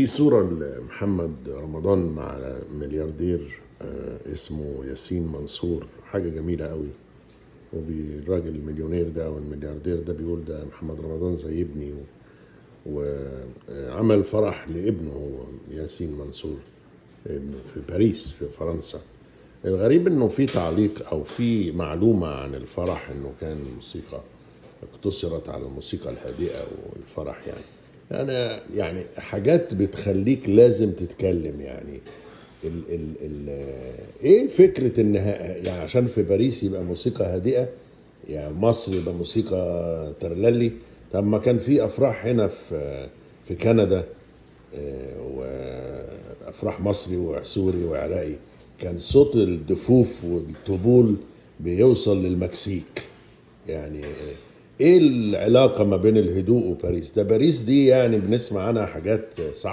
في صورة لمحمد رمضان مع ملياردير اسمه ياسين منصور، حاجة جميلة قوي. والراجل المليونير ده او الملياردير ده بيقول ده محمد رمضان زي ابني، وعمل فرح لابنه هو ياسين منصور، ابنه في باريس في فرنسا. الغريب انه في تعليق او في معلومة عن الفرح انه كان موسيقى اقتصرت على الموسيقى الهادئة والفرح، يعني انا يعني حاجات بتخليك لازم تتكلم. يعني ال ال ال ايه فكرة ان يعني عشان في باريس يبقى موسيقى هادئة، يعني مصر يبقى موسيقى ترللي؟ طب ما كان في افراح هنا في كندا، وافراح مصري وسوري وعراقي، كان صوت الدفوف والطبول بيوصل للمكسيك. يعني ايه العلاقة ما بين الهدوء وباريس؟ ده باريس دي يعني بنسمع عنها حاجات صعبة.